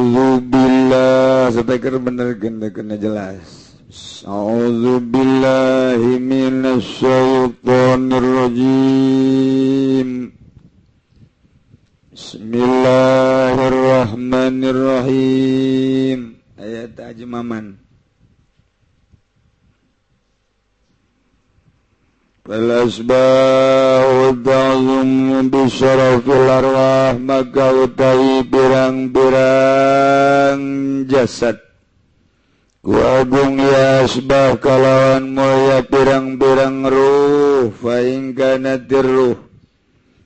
A'udzubillah, speaker bener kena jelas. A'udzubillahi minasyaitonir rajim. Bismillahirrahmanirrahim. Ayat ajmaman. Falasbahu ta'zum bisyarafil arwah, maka utawi pirang-pirang jasad ku agung ya asbah kalawan mulya pirang-pirang ruh. Fa in kanatir ruh,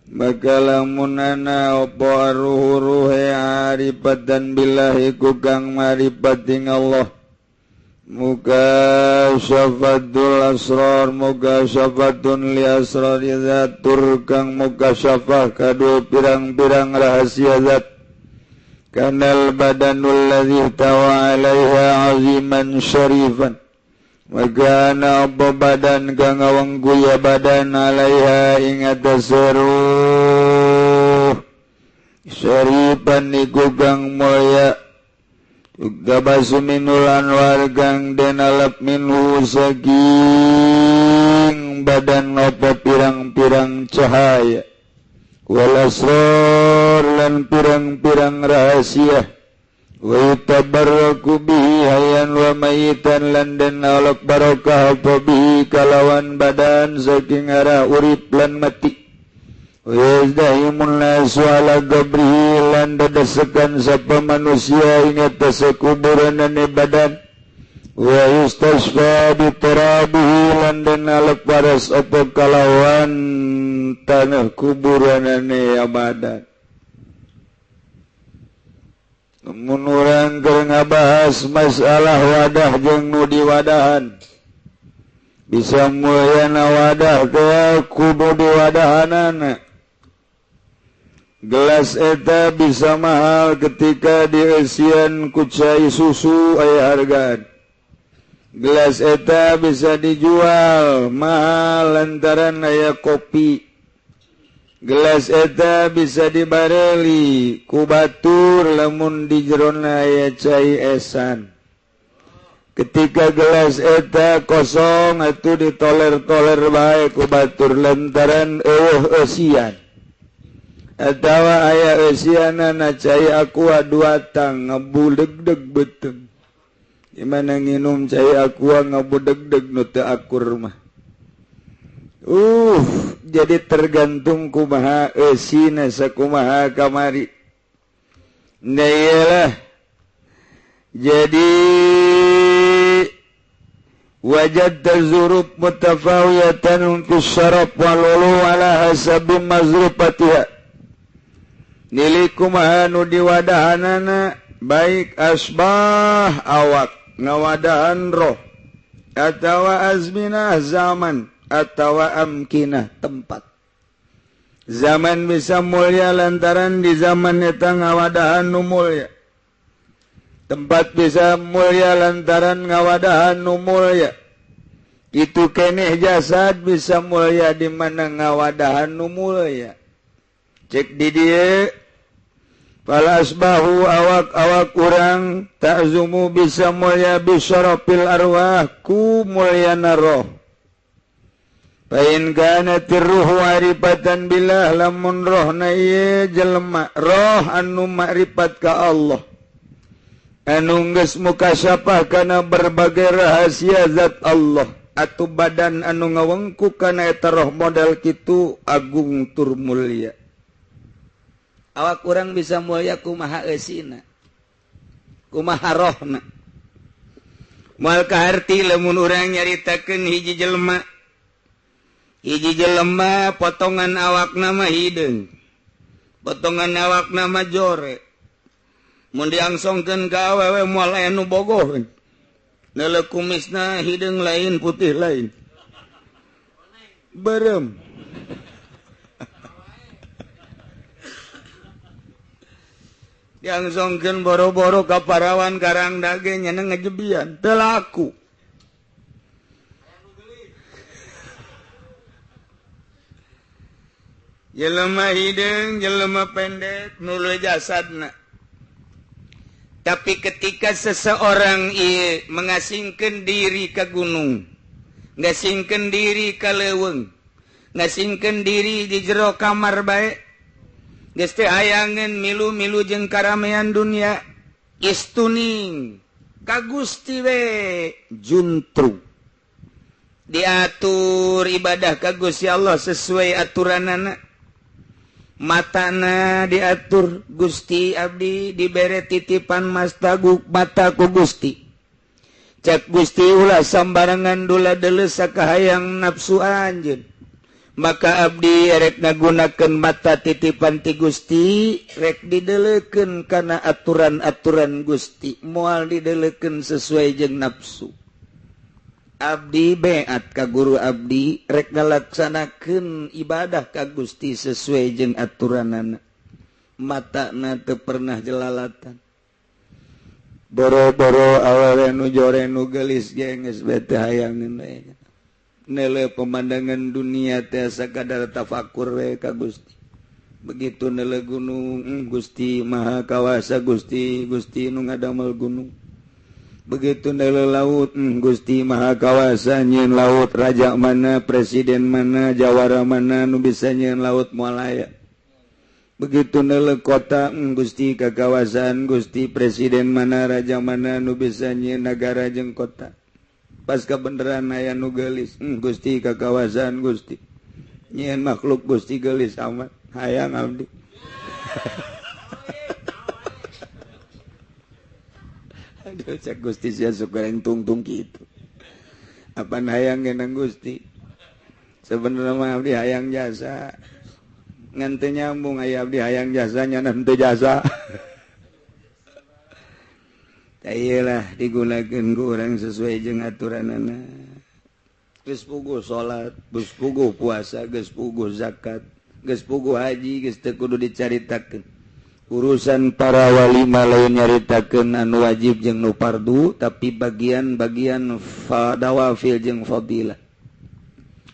maka lamun ana apa ruh ruhe arifatan billahi ku kang marifat ing Allah, muka syafatul asrar, muka syafatun li asrari zatur kang muka syafah kadua pirang-pirang rahasia zat. Kanal badanul ladzi tawa alaiha aziman syarifan, maka ana apa badan kang ngawengku ya badan alaiha ing atas ruh syarifan iku kang mulya. Gabasu minul anwar kang den alap minhu saking badan apa pirang-pirang cahaya, wal asrar lan pirang-pirang rahasia, wa tabarraku bihi hayyan wa mayitan lan den alap barokah apa bihi kalawan badan saking arah urip lan mati. Wazdahimun nasu ala gabrihi lan dedesekan sapa manusia ing atas kuburanane badan. Wa yustasfa bi turabihi lan den alep waras apa kalawan tanah kuburanane badan. Mun urang keur ngabahas masalah wadah jeung nu diwadahan, bisa mulyana wadah teh kudu diwadahanana. Gelas eta bisa mahal ketika dieusian ku cai susu aya hargaan. Gelas eta bisa dijual mahal lantaran aya kopi. Gelas eta bisa dibareli ku batur lamun di jerona aya cai esan. Ketika gelas eta kosong atuh ditoler-toler bae ku batur lantaran eueuh eusian. Atawa aya eusianana cai aqua dua tang ngebudegdeg beuteung. Dimana nginum cai aqua ngebudegdeg nu teu akur mah. Jadi tergantung kumaha eusina sakumaha kamari. Nah iyalah. Jadi wajad tazurub mutafawiyatan fi syarab wal ulu ala hasabi mazrufatiha. Nili kumaha nu diwadahanana baik asbah awak ngawadahan roh, atawa azminah zaman, atawa amkinah tempat. Zaman bisa mulia lantaran di zaman eta ngawadahan nu mulia. Tempat bisa mulia lantaran ngawadahan nu mulia. Itu keneh jasad bisa mulia di mana ngawadahan nu mulia. Cek di dieu falasbahu awak-awak urang ta'zumu bisa mulia bisyarafil arwah ku mulyana roh. Fa in kanatir ruhu arifatan billah, lamun rohna ieu jelema roh anu makrifat ka Allah, anu geus mukasyafah kana berbagai rahasia zat Allah, atuh badan anu ngawengku kana eta roh model kitu agung tur mulia. Awak urang bisa mulia kumaha eusina, kumaha rohna. Moal kaharti lamun urang nyaritakeun hiji jelema, hiji jelema potongan awakna mah hideung, potongan awakna mah jore. Mun diangsongkeun ka awewe moal aya nu bogoh. Neuleuh kumisna hideung lain putih lain, berem. Diangsongkeun boro-boro ka parawan karang dage nyeneng ngejebian teu laku. Jelema hideung, jelema pendek, nuluy jasadna. Tapi ketika seseorang ieu mengasingkeun diri ke gunung, ngasingkeun diri ka leuweung, ngasingkeun diri di jero kamar bae, geus teu hayangeun milu-milu jeung karamean dunia, istuning ka Gusti we juntru. Diatur ibadah ka Gusti Allah sesuai aturanana. Matana diatur Gusti abdi dibere titipan mas taguk mata ku Gusti. Cek Gusti ulah sambarangan dula deuleu sakahayang nafsu anjeun. Maka abdi rek ngagunakeun mata titipan ti Gusti, rek dideleukeun kana aturan-aturan Gusti, moal dideleukeun sesuai jeung nafsu. Abdi beat ka guru abdi rek ngalaksanakeun ibadah ka Gusti sesuai jeung aturanana. Matana teu pernah jelalatan. Boro-boro awewe nu jore nu geulis ge geus bete hayangeun we. Nele pemandangan dunia teh sakadar tafakur we ka Gusti. Begitu nele gunung, Gusti Maha Kawasa, Gusti Gusti nu ngadamel gunung. Begitu nele laut, Gusti Maha Kawasa nyieun laut, raja mana, presiden mana, jawara mana nu bisa nyieun laut moal aya. Begitu nele kota, Gusti kakawasaan, Gusti presiden mana, raja mana nu bisa nyieun nagara jeung kota. Pas kebenaran aya nu geulis, Gusti kakawasaan, Gusti nyieun makhluk Gusti geulis amat hayang abdi. Aduh, cek Gusti sia sok tungtung kitu. Apan hayang genang Gusti? Sebenarnya mah abdi hayang jasa. Ngan teu nyambung aya abdi hayang jasa nya teu jasa. Tah ieu lah digunakeun ku urang sesuai jeung aturanana. Geus puguh salat, geus puguh puasa, geus puguh zakat, geus puguh haji, geus teu kudu dicaritakeun. Urusan para wali mah lain nyaritakeun anu wajib jeung nu fardu, tapi bagian-bagian nawafil jeung fadilah.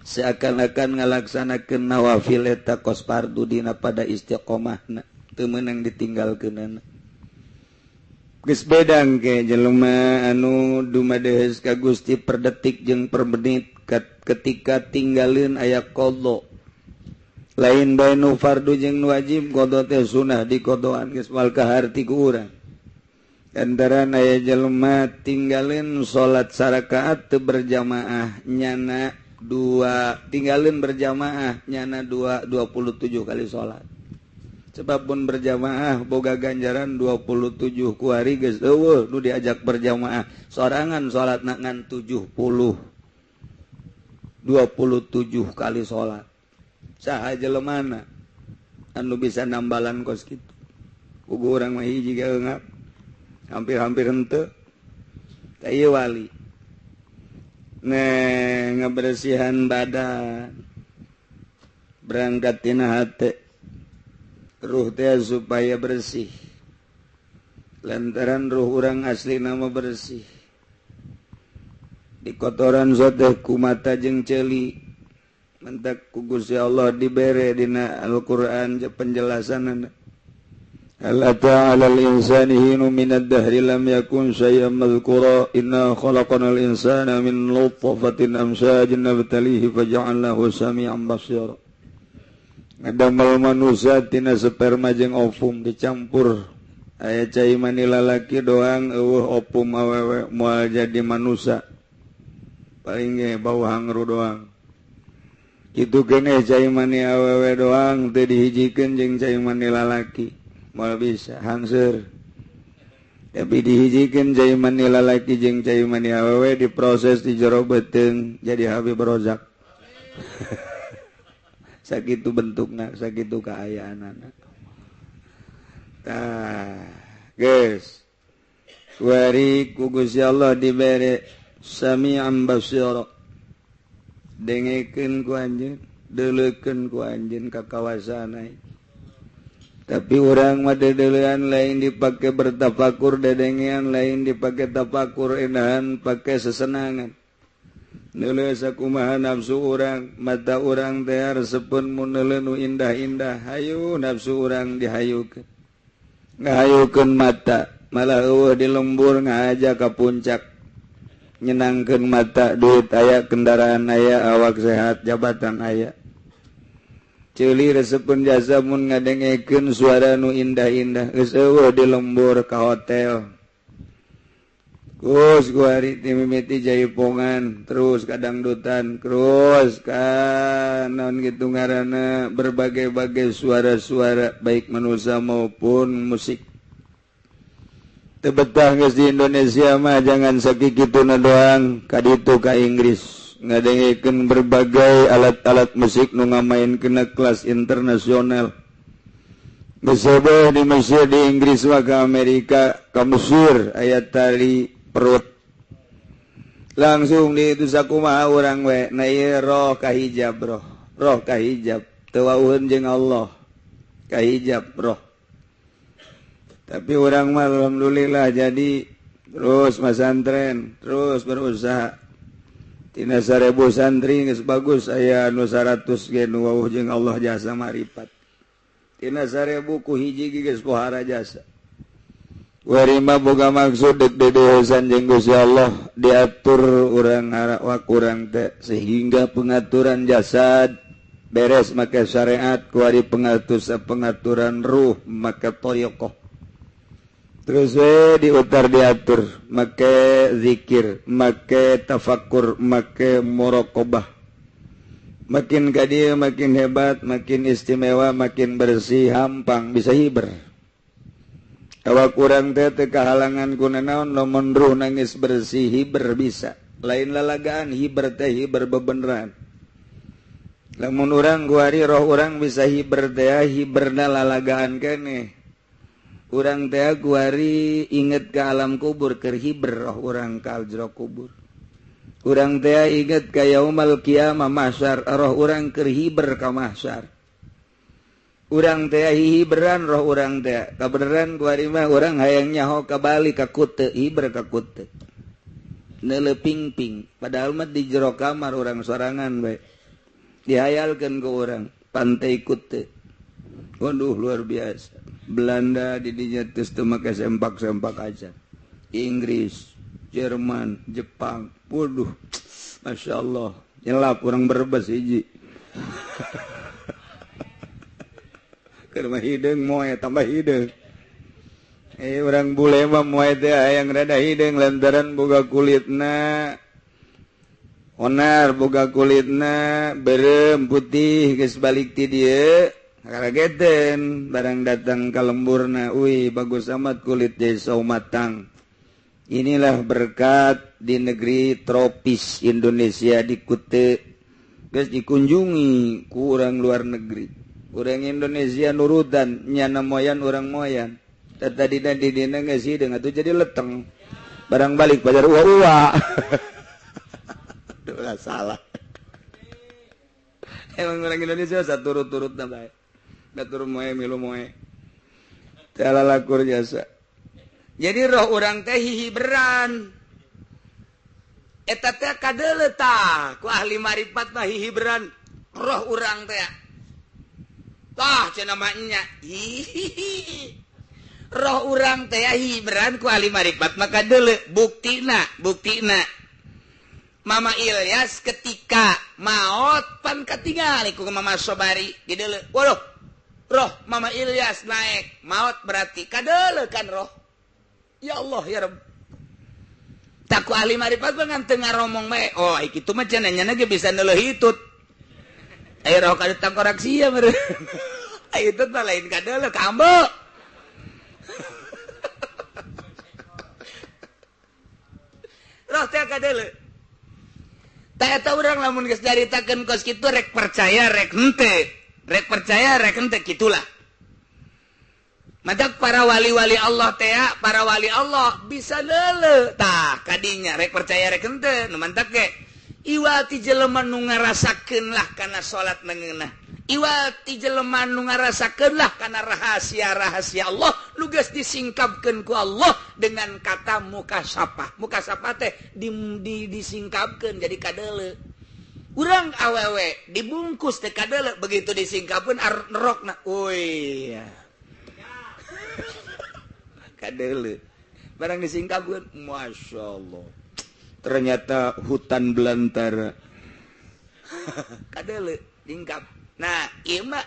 Seakan-akan ngalaksanakeun nawafil eta kos fardu dina pada istiqomahna, teu meunang ditinggalkeunana. Geus bedang ke jelema anu dumadeus ka Gusti per detik jeung per menit ketika tinggalin aya qadha. Lain bae nu fardu jeung nu wajib, qadha teh sunah dikodoan geus moal kaharti ku urang. Antaran aya jelema tinggalin salat sarakaat teu berjamaah nyana dua, tinggalin berjamaah nyana 2 27 kali salat. Sebab pun berjamaah boga ganjaran 27 ku hari geus eueuh nu diajak berjamaah sorangan salatna ngan 70 27 kali salat. Saha jelemana anu bisa nambalan kos kitu? Kugu urang mah hiji ge eungap hampir-hampir henteu. Tah ieu wali. Neh ngabersihan badan berangkat tina hate ruh teh supaya bersih. Lantaran ruh urang asli nama bersih. Di kotoran soteh ku mata jeung ceuli. Mentak ku Gusti Allah dibere dina Al-Qur'an penjelasanana. Hal ata 'alal insani hinu minad dahri lam yakun syai'an madhkura inna khalaqnal insana min nutfatin amshajin nabtalihi faja'alnahu sami'an basira. Ngadamel manusia tina sperma jeung ovum dicampur. Aya cai mani lalaki doang eueuh ovum awewe moal jadi manusia. Paling ge bau hangru doang. Kitu keneh cai mani awewe doang teu dihijikeun jeung cai mani lalaki moal bisa hangseur. Tapi dihijikeun cai mani lalaki jeung cai mani awewe diproses di jero beuteung jadi Habib Rozak. Sakitu bentukna, sakitu kaayaanana. Tah, geus. Wari ku Gusti Allah dibere sami'an basira. Dengekeun ku anjeun, deuleukeun ku anjeun ka kawasan. Tapi urang mah deudeulean lain dipake bertafakur, dedengean lain dipake tafakur, indahan pake sesenangan. Neuleuh sakumaha nafsu urang, mata urang teh resepun mun neuleuh nu indah-indah, hayu nafsu urang dihayukeun. Ngahayukeun mata. Malah eueuh di lembur ngaja ka puncak. Nyenangkeun mata, duit aya, kendaraan aya, awak sehat, jabatan aya. Ceuli resepeun jasa mun ngadengekeun suara nu indah-indah. Geus eueuh di lembur ka hotel. Terus kuari mimiti jaipongan, terus kadangdutan, terus kan naon gitu ngaranna berbagai-bagai suara-suara baik manusia maupun musik. Teu betah geus di Indonesia mah jangan sakikituna doang, ka ditu ka Inggris ngadengekeun berbagai alat-alat musik nu ngamainkeun kelas internasional. Geus heboh di Mesir, di Inggris mah ka Amerika, ka Mesir aya tali perut langsung di itu sakumaha urang we na ieu roh kahijab, roh roh kahijab teu wauheun jeung Allah, kahijab roh. Tapi urang mah alhamdulillah jadi terus masantren, terus berusaha. Tina 1000 santri geus bagus aya nu 100 ge nu wauh jeung Allah jasa marifat. Tina 1000 ku hiji ge geus pohara jasa. Warima boga maksud dek dedehosan jeung Gusti Allah diatur urang harawak urang teh sehingga pengaturan jasad beres make syariat, kuari pengaturan ruh make thariqah. Terus we diutar diatur make zikir, make tafakur, make muraqabah. Makin ka dieu makin hebat, makin istimewa, makin bersih, hampang bisa hiber. Awak urang teh teu kahalangan ku nanaon lamun ruh nangis bersih hiber bisa. Lain lalagaan hiber teh hiber bebeneran. Lamun urang kuari roh urang bisa hiber teh hiberna lalagaan keneh. Urang teh kuari inget ka alam kubur keur hiber roh urang ka jero kubur. Urang teh inget ka yaumal kiamah mahsyar roh urang keur hiber ka mahsyar. Urang teh hiberan roh urang teh kabeneran kuari mah urang hayang nyaho ka Bali ka Kute, hiber ka Kute. Neuleuh pingping padahal mah di jero kamar urang sorangan bae. Dihayalkeun ku urang pantai Kute. Waduh luar biasa. Belanda di dinya geus teu make sempak-sempak aja. Inggris, Jerman, Jepang. Waduh, Masya Allah. Nyelap urang Brebes hiji. Keur mah hideung moe tambah hideung. Urang bule mah moe teh hayang rada hideung lantaran boga kulitna onar, boga kulitna berem putih geus balik ti dieu karageteun barang datang ka lemburna, uih bagus amat kulit desa matang. Inilah berkat di negeri tropis Indonesia di Kute geus dikunjungi ku urang luar negeri. Urang Indonesia nurutan nyana moyan urang moyan. Tadina di dina geus hideung atuh jadi leteng. Barang balik pajar uwa-uwa. Aduh salah. Emang orang Indonesia saturut-turutna bae. Batur moe milu moe. Teu lalakur jasa. Jadi roh urang teh hihiberan. Eta teh kadeuleu tah ku ahli marifat mah hihiberan roh urang teh. Tah cenah mah nya. Hihihi. Roh urang teh hiberan ku ahli marifat maka deuleu buktina, buktina. Mama Ilyas ketika maot pan katingali ku Mama Sobari di deuleu. Waduh, roh Mama Ilyas naik maot berarti kadeuleu kan roh. Ya Allah ya Rabb. Tak ku ahli marifat mah ngan teu ngaromong bae. Oh, kitu mah cenah nya ge bisa neuleuh hitut. Ayo roh kada tangkorak sia meureun. Hitut mah lain kadeuleu ka ambe. Roh teh kadeuleu. Tah eta urang lamun geus caritakeun kos kitu rek percaya rek henteu. Rek percaya rek henteu kitulah. Matak para wali-wali Allah teh, para wali Allah bisa leuleuh. Tah kadinya rek percaya rek henteu nu mantak ge. Iwati jelema nu ngarasakeun lah kana salat nengeunah. Iwati jelema nu ngarasakeun lah kana rahasia-rahasia Allah nu geus disingkapkeun ku Allah dengan kata mukasapah. Mukasapah teh disingkapkeun jadi kadeuleu. Urang awewe dibungkus teh kadeuleu begitu disingkapkeun rokna. Uy. Kadeuleu. Barang disingkapkeun, Masya Allah, ternyata hutan belantara. Kadele lingkap. Nah, ieu mah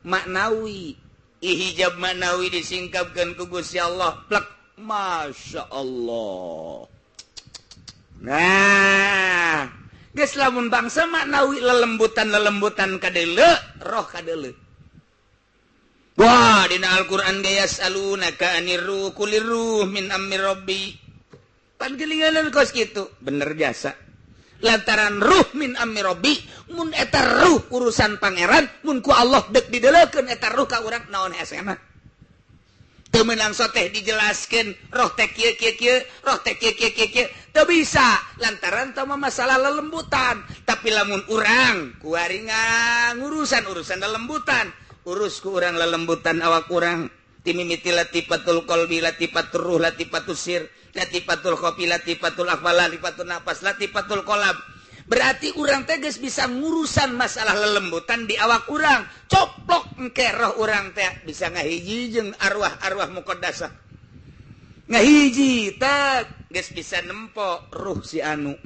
maknawi, hijab maknawi disingkapkeun ku Gusti Allah, plek, Masya Allah. Nah, geus lamun bangsa maknawi lelembutan-lelembutan kadele, roh kadele. Wah, dina Al-Qur'an ge yasalunaka anir ruh qulir ruh min amri rabbi. Pan gelinganan kos kitu, bener jasa. Lantaran ruh min amri rabbi, mun eta ruh urusan pangeran, mun ku Allah dek didelekeun eta ruh ka urang naon hesena. Teu meunang soteh dijelaskeun roh teh kieu kieu kieu, roh teh kieu kieu kieu kieu, teu bisa lantaran teu mah masalah lelembutan. Tapi lamun urang kuari ngurusan-urusan lelembutan, urus ku urang lelembutan awak urang timimiti latifatul qalbi, latifatul ruh, latifatul sir, latifatul khofi, latifatul akhfa, latifatul nafas, latifatul qalb. Berarti urang teh geus bisa ngurusan masalah lelembutan di awak urang. Coplok engke roh urang teh bisa ngahiji jeung arwah-arwah muqaddasah. Ngahiji teh geus bisa nempo ruh si anu.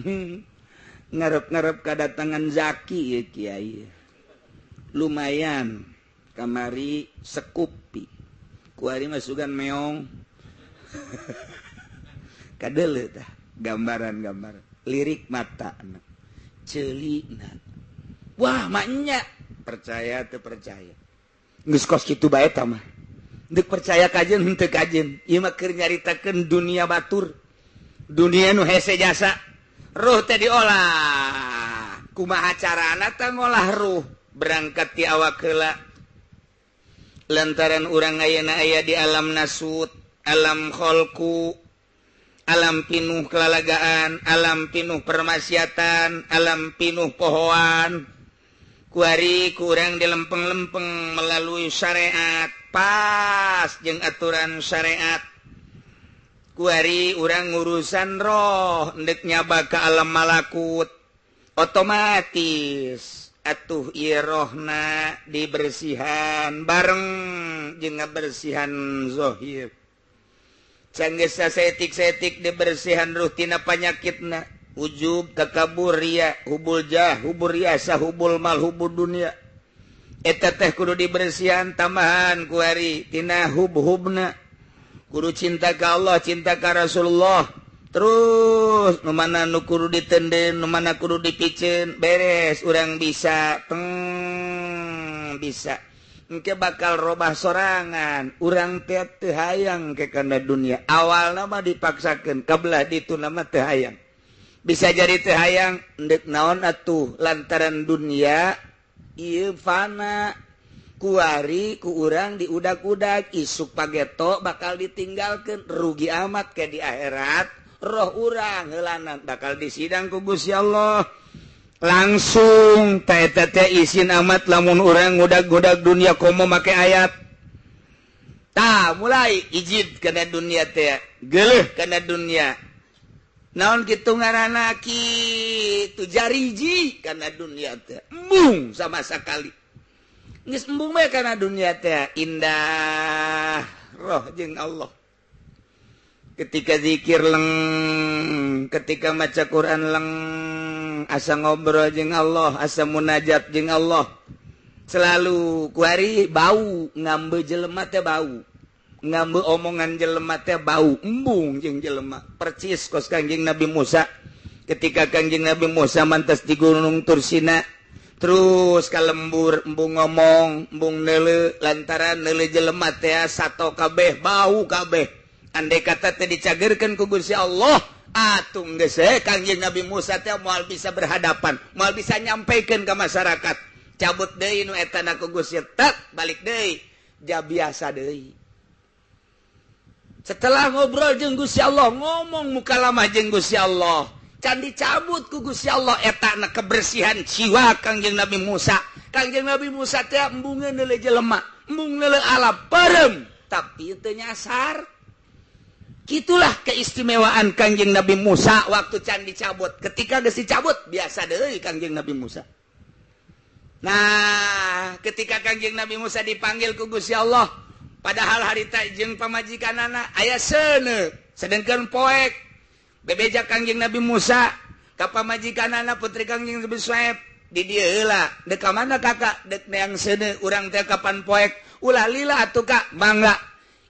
Ngarep-ngarep kadatangan Zaki ya kiai. Lumayan kamari sekupi. Kuari masukan meong. Kadele tah gambaran-gambaran lirik mata celina. Wah, maknya percaya teu percaya. Geus kos kitu bae tah mah. Deuk percaya kajeun henteu kajeun. Ieu mah keur nyaritakeun dunia batur. Dunia nu hese jasa. Ruh teh diolah. Kumaha carana teh ngolah ruh? Berangkat ti awak heula. Lantaran urang ayeuna aya di alam nasut, alam kholku, alam pinuh kelalagaan, alam pinuh permaksiatan, alam pinuh pohoan. Kuari kurang dilempeng-lempeng melalui syariat, pas jeung aturan syariat. Kuari urang ngurusan roh, endek nyaba ke alam malakut, otomatis atuh ieu rohna dibersihan bareng jeung ngabersihan zahir. Canggeus saetik-saetik dibersihan ruh tina panyakitna, ujub, takabur, riya, hubul jah, hubul riasa, hubul mal, hubul dunia. Eta teh kudu dibersihan tambahan kuari tina hub-hubna. Kudu cinta ka Allah, cinta ka Rasulullah. Terus nu mana nu kudu ditenden, nu mana kudu dipiceun, beres urang bisa teng bisa. Engke bakal robah sorangan, urang teh teu hayang ke kana dunia. Awalna mah dipaksakeun, kabelah dituna mah teu hayang. Bisa jadi teu hayang endek naon atuh lantaran dunia ieu fana. Kuari ku urang diudak-udak isuk pageto bakal ditinggalkeun, rugi amat ke di akhirat. Roh urang heulanan bakal disidang ku Gusti Allah. Langsung teh teh isin amat lamun urang ngudag-ngudag dunia komo make ayat. Tah mulai ijid kana dunia teh, geuleuh kana dunia. Naon kitu ngaranna kitu jariji kana dunia teh. Embung sama sakali. Geus embung bae kana dunia teh, indah roh jeung Allah. Ketika zikir leng, ketika maca Quran leng, asa ngobrol jeung Allah, asa munajat jeung Allah. Selalu kuari bau, ngambe jelema teh bau. Ngambe omongan jelema teh bau, embung jeung jelema. Percis kos Kangjeng Nabi Musa. Ketika Kangjeng Nabi Musa mantas di Gunung Tursina, terus ka lembur embung ngomong, embung neuleu, lantaran neuleu jelema teh sato kabeh, bau kabeh. Andai kata teh dicagerkeun ku Gusti Allah, atuh geus Kangjeng Nabi Musa teh moal bisa berhadapan, moal bisa nyampaikan ke masyarakat. Cabut deui nu eta na ku Gusti, tek balik deui, ja biasa deui. Setelah ngobrol jeung Gusti Allah, ngomong mukalamah jeung Gusti Allah, can dicabut ku Gusti Allah eta na kebersihan jiwa Kangjeng Nabi Musa. Kangjeng Nabi Musa teh embungeun neuleuh jelema, embung neuleuh alam, parem, tapi teu nyasar. Itulah keistimewaan Kangjeng Nabi Musa waktu can dicabut. Ketika geus dicabut biasa deui Kangjeng Nabi Musa. Nah, ketika Kangjeng Nabi Musa dipanggil ku Gusti Allah, padahal harita jeung pamajikanana aya seuneu. Sedengkeun poek bebeja Kangjeng Nabi Musa ka pamajikanana putri Kangjeng Nabi Suaib di dieu heula. Dek ka mana kakak? Dek neang seuneu urang teh kapan poek. Ulah lila atuh kak, mangga.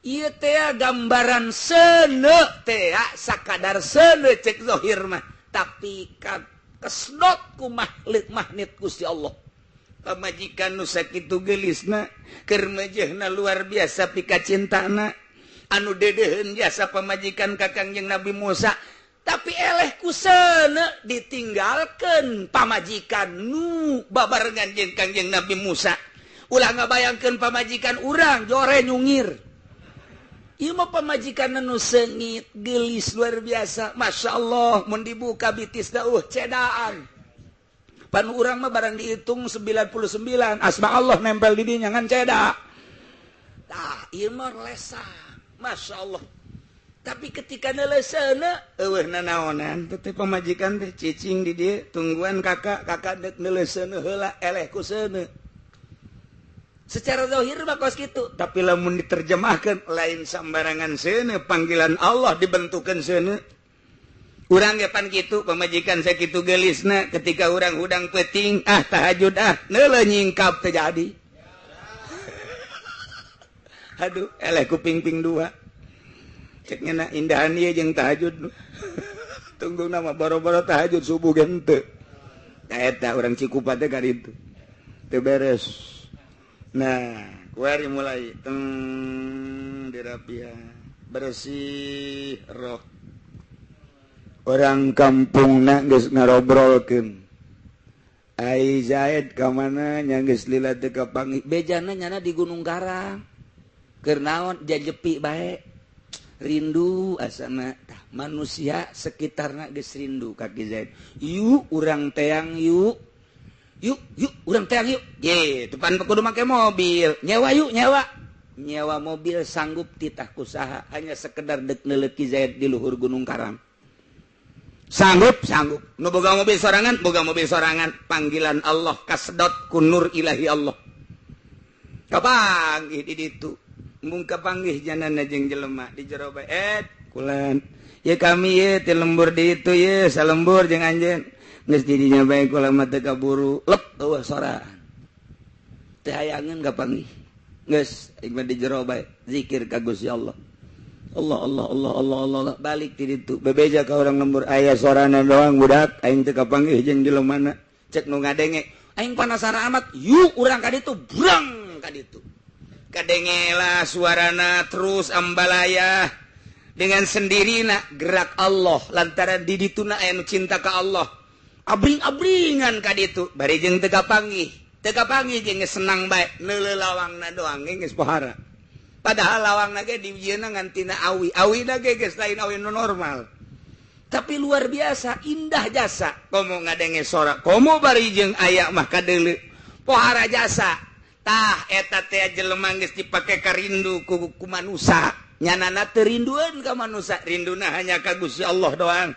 Ieu teh gambaran seuneu teh sakadar seuneu cek zahir mah, tapi kesdot ku makhluk magnet Gusti Allah. Pamajikan nu sakitu geulisna, keur mejehna luar biasa pikacintana, anu dedeuheun jasa pamajikan ka Kangjeng Nabi Musa, tapi eleh ku seuneu ditinggalkeun pamajikan nu babarengan jeung Kangjeng Nabi Musa. Ulah ngabayangkeun pamajikan urang jore nyungir. Ieu mah pamajikan nu seungit, geulis luar biasa. Masya Allah, mun dibuka bitisna cedaan. Pan urang mah barang dihitung 99 asma Allah nempel di dinya ngan ceda. Tah, ieu mah lesang. Masya Allah. Tapi ketika neuleuseuna eueuh nanaonan teh pamajikan teh cicing di dieu tungguan kakak, kakak deuk neuleuseuna heula eleh ku seuneu. Secara zahir mah kos kitu, tapi lamun diterjemahkeun lain sambarangan seuneu, panggilan Allah dibentukeun seuneu. Urang ge pan kitu pamajikan sakitu geulisna ketika urang hudang peuting ah tahajud ah neuleuh nyingkap teu jadi. Aduh eleh kuping ping dua. Cek nya indahan ieu jeung tahajud. Tunggu nama boro-boro tahajud subuh ge henteu. Eta urang Cikupa teh karitu. Teu beres. Nah, kuari mulai teng dirapihan bersih roh. Orang kampungna geus ngarobrolkeun. Ai Zaid ka mana nya geus lila teu kapanggih. Bejana nyana di Gunung Karang. Keur naon jajepi bae. Rindu asana tah manusia sekitarna geus rindu ka Ki Zaid. Yuk urang teang yuk. Yuk yuk urang teang yuk. Ye, depan kudu make mobil. Nyewa yuk nyewa. Nyewa mobil sanggup titah kusaha hanya sekedar dek neuleuh Ki Zaid di luhur Gunung Karang. Sanggup, sanggup. Nu boga mobil sorangan, boga mobil sorangan. Panggilan Allah kasedot ku nur ilahi Allah. Kapanggih di ditu. Mung kapanggih janana jeung jelema di jero bae. Kulan. Ye kami ye ti lembur di ditu ye salembur jeung anjeun. Geus di dinya bae kula mah teu kaburu. Lep eueuh soraan. Teu hayangeun kapanggih. Geus aing mah di jero bae zikir ka Gusti Allah. Allah Allah Allah Allah Allah, Allah. Balik ti ditu bebeja ka urang lembur aya sorana doang budak aing teu kapanggih jeung jelemana cek nu ngadenge aing panasaran amat yuk urang ka ditu brang ka ditu kadenge lah suarana terus ambalaya dengan sendirina gerak Allah lantaran di dituna aya nu cinta ka Allah abring-abringan ka ditu bari jeung teu kapanggih jeung senang bae neuleuh lawangna doang geus pohara. Padahal lawang ge dijieunna ngan tina awi. Awi ge geus lain awi nu normal. Tapi luar biasa indah jasa. Komo ngadenge sora, komo bari jeung aya mah kadeuleu. Pohara jasa. Tah eta teh jelema geus dipake karindu ku manusa. Nyanana teu rindueun ka manusa, rinduna hanya ka Gusti Allah doang.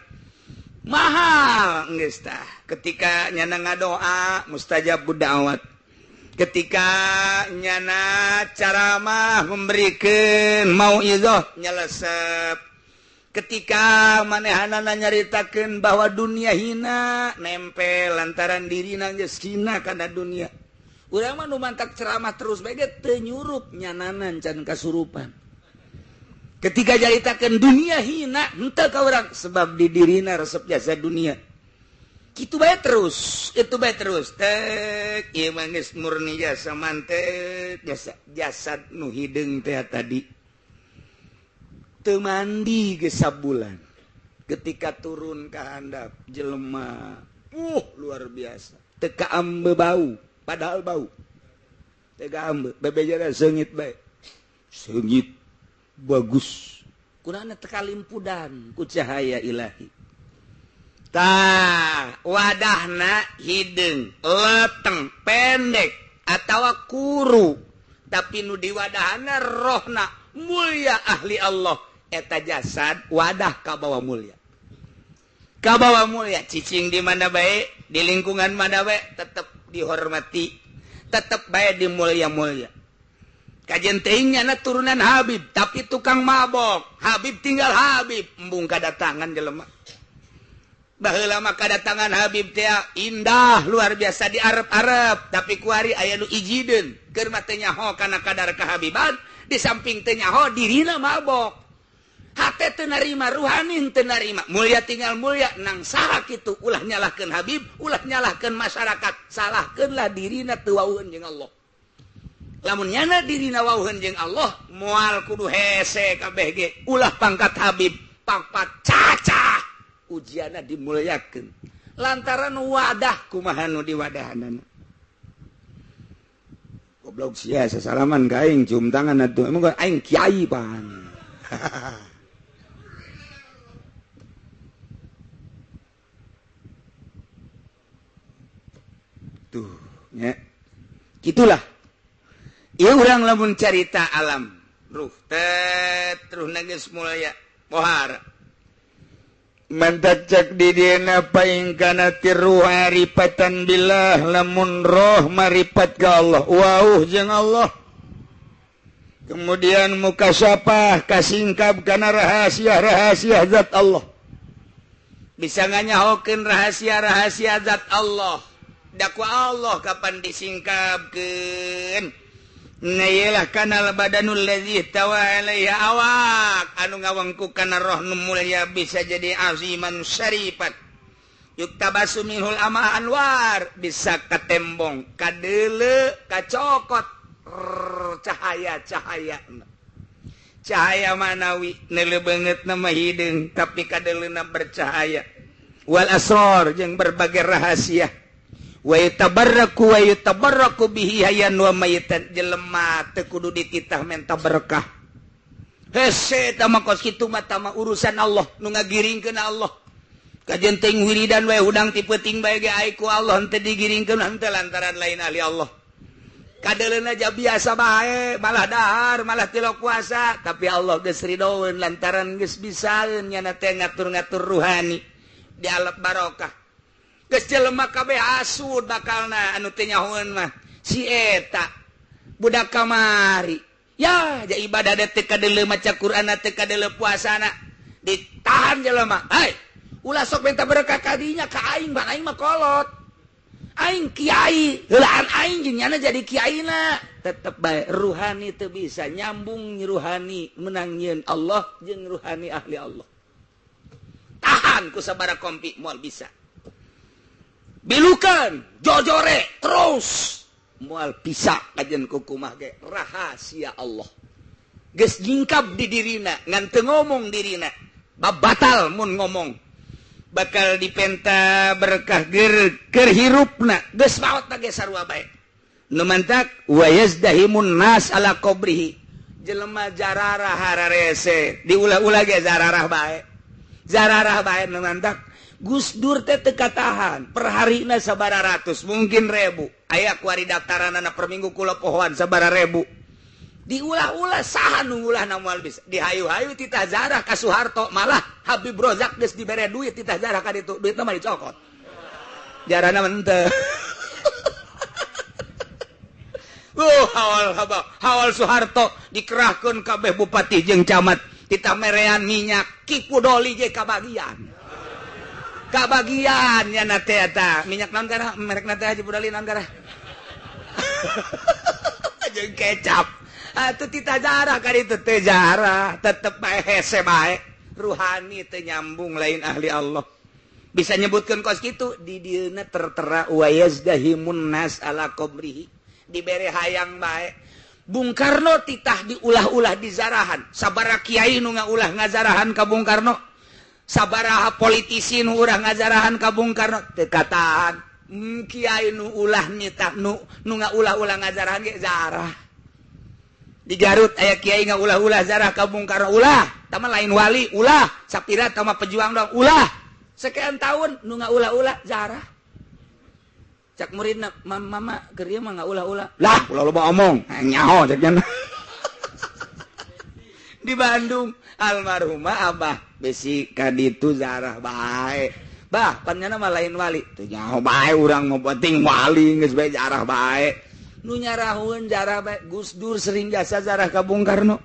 Mahal geus tah. Ketika nyana ngadoa mustajab da'wat. Ketika nyana caramah memberikan mauizoh nyelesep. Ketika manehanana nyaritakeun bahwa dunia hina nempel lantaran dirina geus hina kana dunia. Urang mah nu mantak ceramah terus bae ge teu nyurup nyananan can kasurupan. Ketika nyaritakeun dunia hina henteu ka urang sebab di dirina resep jasa dunia. Kitu bae terus, itu bae terus. Tek ieu mah geus murni jasa mantek jasa jasad nu hideung teh tadi. Teu mandi geus sabulan. Ketika turun ka handap jelema, luar biasa. Teu kaambe bau, padahal bau. Teu kaambe, bebejana seungit bae. Seungit bagus. Kunana teu kalimpudan ku cahaya ilahi. Tah, wadahna hideung, leteng, pendek atawa kuru, tapi nu diwadahna rohna mulia ahli Allah. Eta jasad wadah kabawa mulia. Kabawa mulia cicing di mana bae, di lingkungan mana bae tetep dihormati, tetep bae dimulia-mulia. Kajian teuing nyana turunan Habib tapi tukang mabok. Habib tinggal Habib embung kadatangan jelema. Baheula mah kadatangan Habib teh indah luar biasa di Arab-Arab, tapi kuari aya nu ijideun keur mah teu nyaho kana kadar kahabiban, di samping teu nyaho dirina mabok. Hate teu narima, ruhani teu narima. Mulia tinggal mulia nang saha kitu ulah nyalahkeun Habib, ulah nyalahkeun masyarakat, salahkeunlah dirina teu wauheun jeung Allah. Lamun nyana dirina wauheun jeung Allah, moal kudu hese kabeh ge, ulah pangkat Habib, pangkat cacah, ujianna dimuliakeun. Lantaran wadah kumaha nu diwadahanana. Goblok sia sasalaman ka aing cium tangan atuh, emang aing kiai pan. Tuh, nya. Gitulah. Ieu urang lamun carita alam ruh teh terus geus mulaya pohara. Mantak cek di dieuna paing kana tiruh arifatan billah lamun roh maripat ka Allah wauh jeung Allah. Kemudian mukasyafah kasingkap kana rahasia-rahasia zat Allah. Bisa nganyahokeun rahasia-rahasia zat Allah. Da ku Allah kapan disingkapkeun? Nayelah kanal badanul ladzi tawa alaiha awak anu ngawengku kana roh nu mulia bisa jadi aziman syarifat yuktabasu minhul ama anwar bisa katembong kadeule kacokot cahaya-cahaya cahaya manawi neuleuh beungeutna mah hideung tapi kadeleuna bercahaya wal asrar jeung berbagai rahasia wa yatabarraku bihi hayyan wa mayitan jelema teu kudu dititah menta berkah hese tah mah kos kitu mah tah mah urusan Allah nu ngagiringkeun Allah kajen teuing wiridan we hudang ti peuting bae ge ai ku Allah henteu digiringkeun henteu lantaran lain ahli Allah kadeleuna aja biasa bae malah dahar malah tilok puasa tapi Allah geus ridoeun lantaran geus bisaeun nyana teh ngatur-ngatur ruhani di alap barokah. Geus jelema kabeh asud bakalna anu teu nyahoeun mah si eta budak kamari ya ja ibadah teh kadeuleu maca Qur'an teh kadeuleu puasana ditahan jelema hai ulah sok minta berkah ka dinya ka aing bang aing mah kolot aing kiai heulaan aing jeung nyana jadi kiaina tetep bae ruhani teu bisa nyambung ruhani menang nyieun Allah jeung ruhani ahli Allah tahan ku sabaraha kompi moal bisa bilukan jojore terus moal bisa kajen kukumah ge rahasia Allah geus nyingkap di dirina ngan teu ngomong dirina babatal mun ngomong bakal dipenta berkah keur hirupna geus maot ge sarua bae nu mantak wa yazdahimun nas ala qabrihi jelema jararah hararese diulah-ulah ge zararah bae nu mantak Gus Dur teh teu katahan perharina sabara ratus mungkin ribu aya kuari daftaranana per minggu kula pohoan sabara ribu diulah-ulah saha nu ngulahna moal bisa dihayu-hayu titah zarah ka Soeharto malah Habib Rozak geus dibere duit titah zarah ka ditu duitna mah dicokot jarana mah henteu. Hawal Soeharto dikerahkeun kabeh bupati jeung camat titah merean minyak Kipu Doli ge kabagian kabagian nya na teh eta minyak naon kana merekna teh Haji Budali naon kana jeung kecap atuh titah jarah ka ditu teh jarah tetep bae hese bae ruhani teu nyambung lain ahli Allah bisa nyebutkeun kos kitu di dieuna tertera wa yazdahimun nas ala qabrihi dibere hayang bae Bung Karno titah diulah-ulah di zarahan sabaraha kiai nu ngaulah ngazarahan ka Bung Karno sabaraha politisi nu urang ngazarahan ka Bung Karno teu katahan kiai nu ulah nitah nu ngaulah-ulah ngazarahan ge zarah di Garut aya kiai ngaulah-ulah zarah ka Bung Karno ulah tama lain wali ulah sapira tama pejuang dong ulah sekian tahun nu ngaulah-ulah zarah cak muridna mama keur ieu mah ngaulah-ulah lah ulah loba omong nyaho cek nya di Bandung almarhumah abah besi kaditu zarah bae bah pan nyana mah lain wali teu nyaho bae urang mah penting wali geus bae zarah bae Nu nyarahun jarah bae Gus Dur sering jasa zarah ka Bung Karno.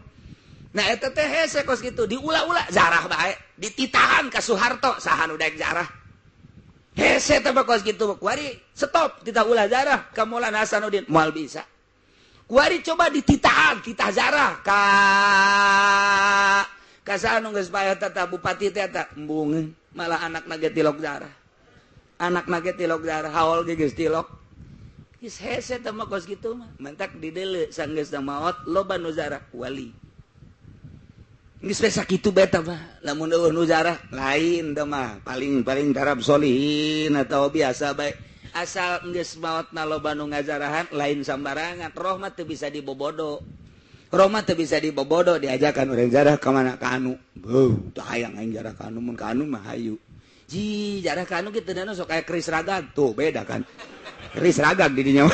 Nah eta teh hese kos kitu diulah-ulah zarah bae, dititahan ka Soeharto saha nu daek zarah. Hese teh kos kitu kuari stop titah ulah zarah ka Maulana Hasanuddin moal bisa. Kuari coba dititahan titah zarah ka ka nu geus paeh tata bupati teh eta embungeun malah anakna ge tilok zarah. Anakna ge tilok zarah haol ge geus tilok. Geus hese teh mah kos kitu mah. Mentak dideuleu sanggeusna maot loba nu zarah wali. Geus we sakitu bae tah mah. Lamun eueuh nu zarah lain teh mah paling-paling tarab solihin atau biasa bae. Asal geus maotna loba nu ngazarahan lain sambarangan. Roh mah teu bisa dibobodo. Roh mah teu bisa dibobodo diajakan urang zarah ka mana ka anu. Beuh, teu hayang aing jarah ka anu mun ka anu mah hayu. Ji, jarah ka anu kitu dana sok aya keris ragag. Tuh beda kan. Keris ragag di dinya.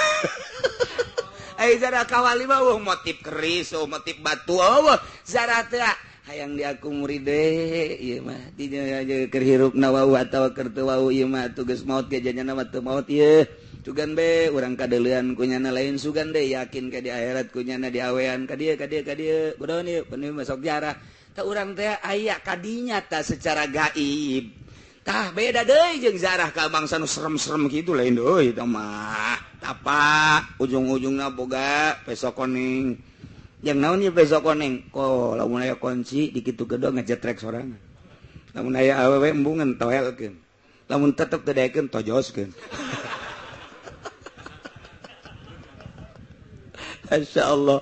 Ai zarah ka wali mah eueuh motif keris, eueuh motif batu, eueuh zarah teh hayang diaku muride ieu mah dinya keur hirupna wau atawa keur teu wau ieu mah atuh geus maot ge janyana mah teu maot ieu. Sugan be urang kadeulean kunyana lain sugan deui yakin ka di akhirat kunyana diawean ka dieu ka dieu ka dieu bodoh ieu penuh masuk jarah. Tah urang teh aya kadinya tah secara gaib. Tah beda deui jeung zarah ka bangsa nu serem-serem kitu lain deui tah mah. Tapa ujung-ujungna boga peso koning. Yang naon ieu peso koning? Ko lamun aya kunci dikitu gedong ngejetrek sorangan. Lamun aya awewe embungan toelkeun. Lamun tetep teu daekeun tojoskeun. Masya Allah.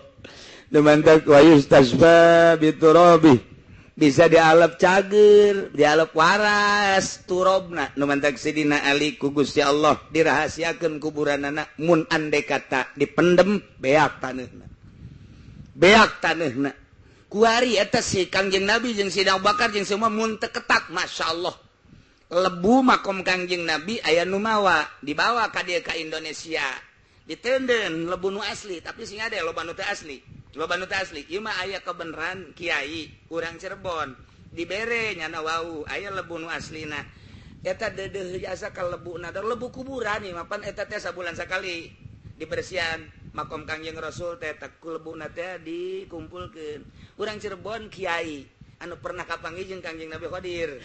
Demantak wa yustasfa biturabi. Bisa dialep cager, dialep waras turobna. Nu mantak Sidina Ali ku Gusti Allah dirahasiakeun kuburanana mun ande kata dipendem beak taneuhna. Beak taneuhna. Kuari eta si Kangjeng Nabi jeung Sidina Abu Bakar jeung semua mun teu ketat, Masya Allah. Lebu makom Kangjeng Nabi aya nu mawa, dibawa ka dieu ka Indonesia. Ditenden lebu nu asli, tapi sing ade loba nu teu asli. Loba nu teu asli. Ieu mah aya kebenaran kiai urang Cirebon. Dibere nyana wau, aya lebu nu aslina. Eta deudeuh jasa ka lebuna, da lebu kuburan ieu mah pan eta teh sabulan sakali dibersihan makom Kangjeng Rasul teh ku lebuna teh dikumpulkeun. Urang Cirebon kiai anu pernah kapanggih jeung Kangjeng Nabi Khadir.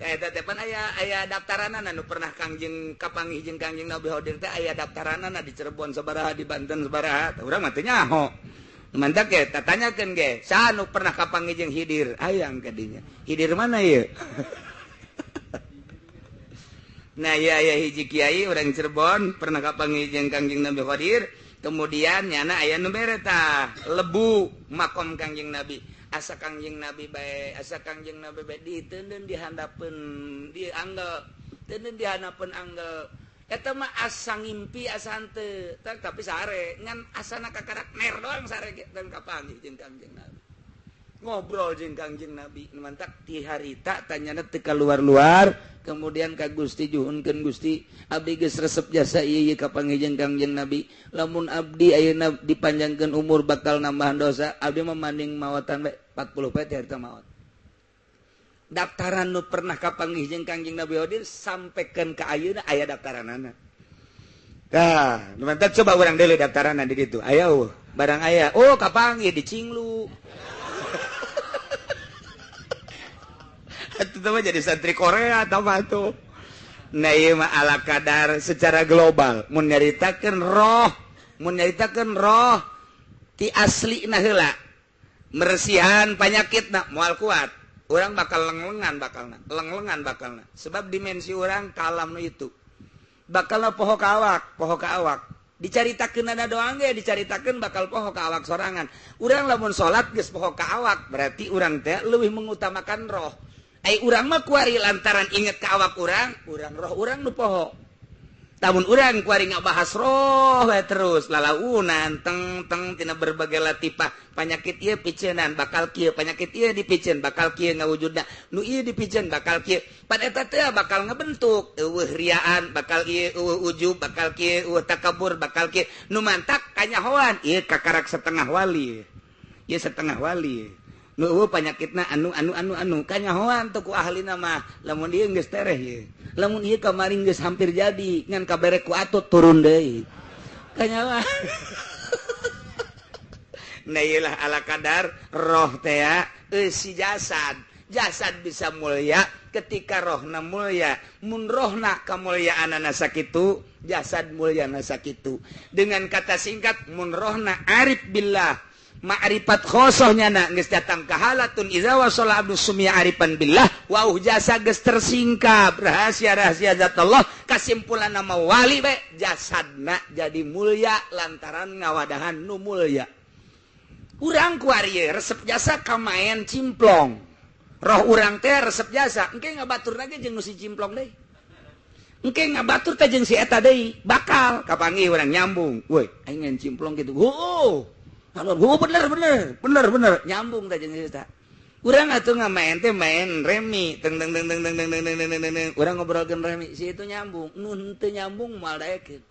Eta teh pan aya daftaranana anu pernah Kangjeng kapanggih jeung Kangjeng Nabi Khadir teh aya daftaranana di Cirebon sabaraha di Banten sabaraha. Urang mah teu nyaho. Mantak ge tatanyakeun ge, saha nu pernah kapanggih jeung Hidir? Hayang ka dinya. Hidir mana ieu? Nah ieu aya hiji kiai urang Cirebon pernah kapanggih jeung Kangjeng Nabi Khadir, kemudian nyana aya nu bere tah lebu makom Kangjeng Nabi. Asa Kangjeng Nabi bae, asa Kangjeng Nabi bae diteundeun dihandapeun di anggel, teundeun dihandapeun anggel. Eta mah asa ngimpi asa henteu, tapi sare ngan asana kakarak ner doang sare ge dan kapanggih jeung Kangjeng Nabi. Ngobrol jeung Kangjeng Nabi, mantak ti harita tanyana teu kaluar-luar, kemudian ka Gusti juhunkeun Gusti, abdi geus resep jasa ieu kapanggih jeung Kangjeng Nabi. Lamun abdi ayeuna dipanjangkeun umur bakal nambahan dosa, abdi mah manding maotan bae 40 poe teh harita maot. Daftaran nu pernah kapanggih jeung Kangjeng Nabi Khadir sampaikan ka ayeuna aya daftaranana. Tah, nu mantak coba urang deuleu daftaranna di ditu. Aya eueuh, barang aya. Oh, kapanggih di Cinglu. Itu mah jadi santri Korea atau apa tuh. Nah ieu mah ala kadar secara global mun nyaritakeun roh, mun nyaritakeun roh ti aslina heula. Meresihan panyakitna moal kuat. Urang bakal lenglengan bakalna, lenglengan bakalna. Sebab dimensi urang kalam nu itu. Bakalna poho ka awak, poho ka awak. Dicaritakeun ada doang ge, dicaritakeun bakal poho ka awak sorangan. Urang lamun salat geus poho ka awak, berarti urang teh leuwih mengutamakan roh. Ai urang mah kuari lantaran inget ka awak urang, urang roh urang nu poho. Tamun urang kuari ngabahas roh we terus lalaunan teng teng tina berbagai latipah panyakit ieu piceunan bakal kieu panyakit ieu dipiceun bakal kieu ngawujudna nu ieu dipiceun bakal kieu pan eta teh bakal ngebentuk eueuh riaan bakal ieu eueuh ujub bakal kieu eueuh takabur bakal kieu nu mantak kanyahoan ieu kakarak setengah wali ieu setengah wali nu eueuh panyakitna anu anu anu anu kanyahoan teu ku ahlina mah lamun ieu geus tereh ieu lamun ieu kamari geus hampir jadi ngan kabere ku atut turun deui. Kanyawa. Nah iyalah ala kadar roh teh eusi jasad. Jasad bisa mulia ketika rohna mulia. Mun rohna kamuliaanana sakitu, jasad mulyana sakitu. Dengan kata singkat, mun rohna arif billah, ma'rifat khosohnya na geus datang ka halatun iza wasala abdu sumia arifan billah wa jasa geus tersingkap rahasia-rahasia zat Allah. Kesimpulan nama wali be jasadna jadi mulia lantaran ngawadahan nu mulia. Urang kuari resep jasa kamaen cimplong. Roh urang teh resep jasa, engke ngabatur lagi jeung nu si cimplong deui. Engke ngabatur teh jeung si eta deui, bakal kapanggih urang nyambung. Woi, aing ngan cimplong kitu. Heuh. Halo, bener bener, bener bener nyambung teh jeung si eta. Urang atuh ngamaen teh main remi, teng teng teng teng teng teng teng teng teng. Urang ngobrolkeun remi, si itu nyambung, nu henteu nyambung moal daekeun.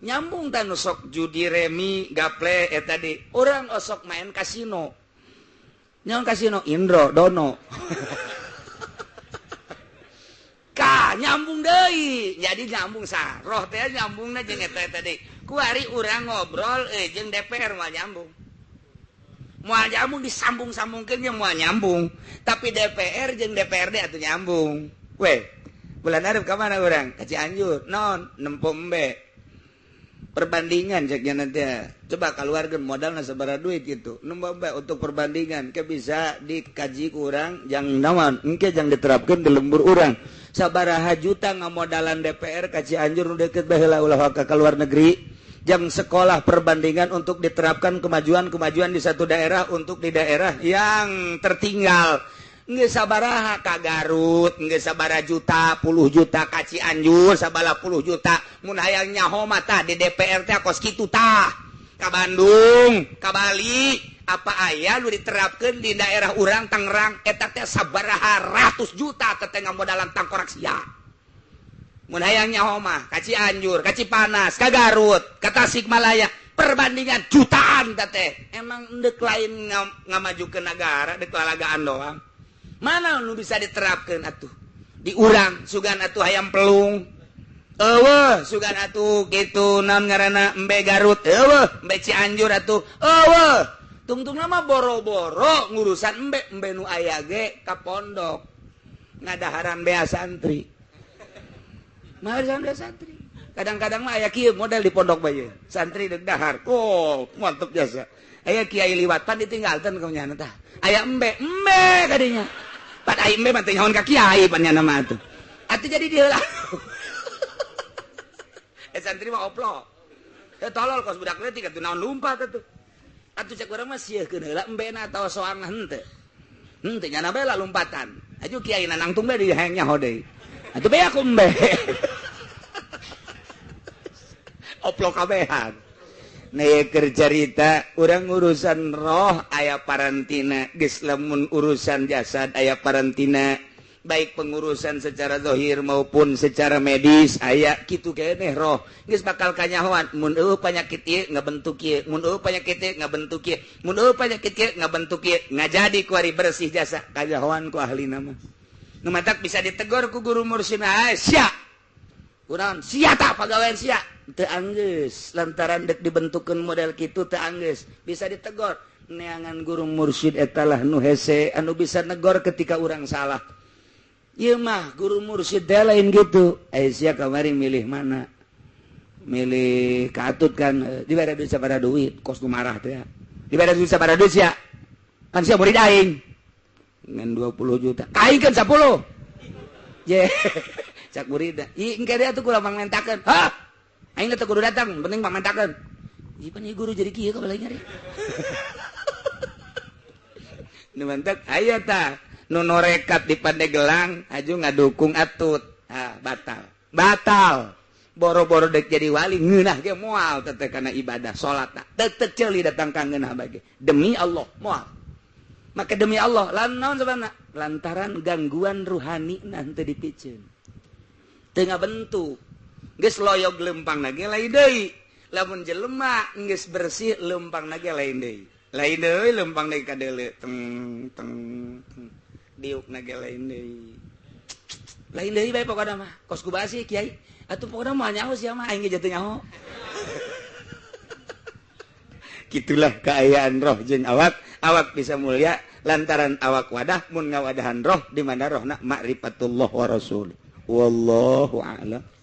Nyambung tah nu sok judi remi gaple eta di. Urang osok main kasino. Nyaon kasino Indro Dono. Ka nyambung deui, jadi nyambung sah. Roh teh nyambungna jeung eta tadi. Kuari urang ngobrol jeung DPR moal nyambung. Moal nyambung disambung-sambungkeun nya moal nyambung. Tapi DPR jeung DPRD atuh nyambung. Weh, bulan arep ka mana urang? Ka Cianjur. Naon? Nempo embe. Perbandingan ceknya nanti coba keluarkan modalna sabaraha duit gitu. Nempo embe untuk perbandingan ke bisa dikaji kurang jang naon engke jang diterapkeun di lembur urang. Sabaraha juta ngamodalan DPR ka Cianjur nu deukeut baheula ulah ka luar negeri. Jam sekolah perbandingan untuk diterapkan kemajuan-kemajuan di satu daerah untuk di daerah yang tertinggal. Nggak sabaraha ka Garut, nggak sabaraha juta, puluh juta ka Cianjur, sabaraha puluh juta. Mun hayang nyaho mah tah di DPR teh kos kitu tah. Ka Bandung, ka Bali, apa aya nu diterapkeun di daerah urang Tangerang eta teh sabaraha ratus juta teh ngamodalan tangkorak sia. Mun hayang nyaho mah ka Cianjur, ka Cipanas, ka Garut, ka Tasikmalaya, perbandingan jutaan teh. Emang endek lain ngamajukeun nagara, dek lalagaan doang. Mana nu bisa diterapkeun atuh? Di urang sugan atuh hayam pelung. Eueuh, sugan atuh kitu naon ngaranna embe Garut, eueuh, embe Cianjur atuh. Eueuh. Tungtungna mah boro-boro ngurusan embe, embe nu aya ge ka pondok. Ngadaharan bea santri. Mahal santri. Kadang-kadang mah aya kieu model di pondok bae. Santri deuk dahar. Oh, mantep jasa. Aya kiai liwatan ditinggalkeun ka nyana tah. Aya embe, embe kadinya. Pan aya embe mah teh nyahoan ka kiai pan nyana mah atuh. Atuh jadi diheula. Santri mah oplo. Teh tolol kos budak leutik atuh naon lumpat atuh. Atuh cek urang mah sieurkeun heula embena atawa soang henteu. Henteu nyana bae lah lompatan. Aju kiai nangtung bae di hayang nyaho deui. Atuh bae aku embe. Oplok kabehan. Nih kercarita urang urusan roh aya parantina, geus lamun urusan jasad aya parantina, baik pengurusan secara zahir maupun secara medis aya kitu keneh roh. Geus bakal kanyahoan mun eueuh panyakit ieu ngabentuk ieu, mun eueuh panyakit ieu ngabentuk ieu, mun eueuh panyakit ieu ngabentuk ieu, ngajadi kuari bersih jasa kanyahoan ku ahlina mah. Nu matak bisa ditegor ku guru mursyid, sia. Kurang sia tah pagawean sia. Teu anggeus lantaran dek dibentukkeun model kitu teu anggeus bisa ditegor. Neangan guru mursyid eta lah nu hese anu bisa negor ketika urang salah. Ieu mah guru mursyid teh lain gitu. Sia kamari milih mana? Milih katut kan dibere duit sabaraha duit kos nu marah teh. Dibere duit sabaraha duit sia? Kan sia murid aing. Ngan 20 juta. Aing kan 10. Ye. Cak murid. Ih engke dia atuh kudu mangmentakeun. Hah? Aing teh kudu datang, penting pamentakeun. Ieu pan guru jadi kieu ka balai nyari. Nu mantak aya tah nu norekat di Pandegelang aju ngadukung atut. Ah, batal. Batal. Boro-boro dek jadi wali ngeunah ge moal teh kana ibadah salat tah. Teu ceuli datang ka ngeunah bage. Demi Allah moal. Maka demi Allah lan naon sababna? Lantaran gangguan ruhani na henteu dipiceun. Teu ngabentuk. Geus loyog lempang ge lain deui. Lamun jelema geus bersih lempang ge lain deui. Lain deui lempang deui ka deuleu teng teng teng. Diukna ge lain deui. Lain deui bae pokona mah. Kos ku basi kiai. Atuh pokona mah nyaho sia mah aing ge jatuh nyaho. Gitulah keayaan roh jeung awak. Awak bisa mulia lantaran awak wadah, mun ngawadahan roh, di mana rohna makrifatullah wa rasul. Wallahu a'lam.